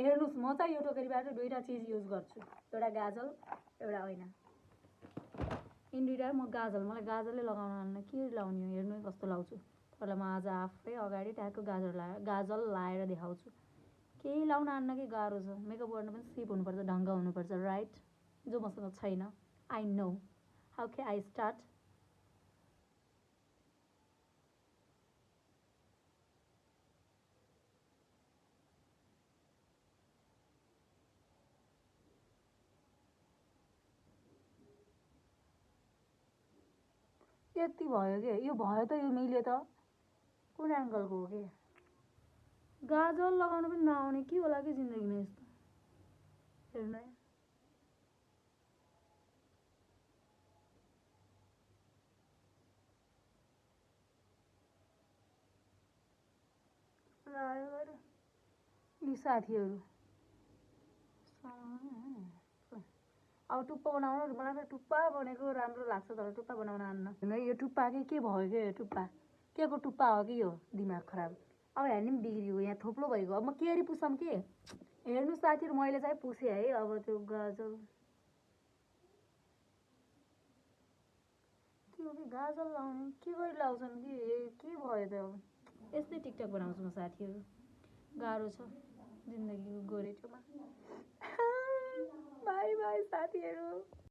हेर्नुस् म चाहिँ यो टोकरीबाट दुईटा चीज युज गर्छु एउटा गाजल एउटा हैन इन दुईटा म गाजल मलाई गाजलले लगाउन आन्न के लाउने हो हेर्नु कस्तो लाउँछु तर म आज आफै अगाडि ट्याक्क गाजल लाएर देखाउँछु केही लाउन आन्न कि गाह्रो छ मेकअप गर्न पनि सिप हुनुपर्छ ढङ्ग हुनुपर्छ राइट जो मसँग छैन आई नो हाउ के आई स्टार्ट यति भयो के यो भयो त यो मिल्यो त कुन एङ्गलको हो के गाजल लगाउन पनि नआउने के होला कि जिन्दगीमा यस्तो हेर्नु है यी साथीहरू अब टुप्पा बनाउनु मलाई त टुप्पा बनेको राम्रो लाग्छ तर टुप्पा बनाउन आन्न यो टुप्पा के भयो के यो टुप्पा के को टुप्पा हो कि यो दिमाग खराब अब हेर्ने पनि बिग्रियो यहाँ थोप्लो भएको अब म केरी पुसम के हेर्नु साथीहरू मैले चाहिँ पुसेँ है अब त्यो गाजल के हो कि गाजल लाउने के गरी लाउँछन् कि के भयो त अब यस्तै टिकटक बनाउँछु म साथीहरू गाह्रो छ जिन्दगीको गोरेटोमा बाई बाई साथीहरू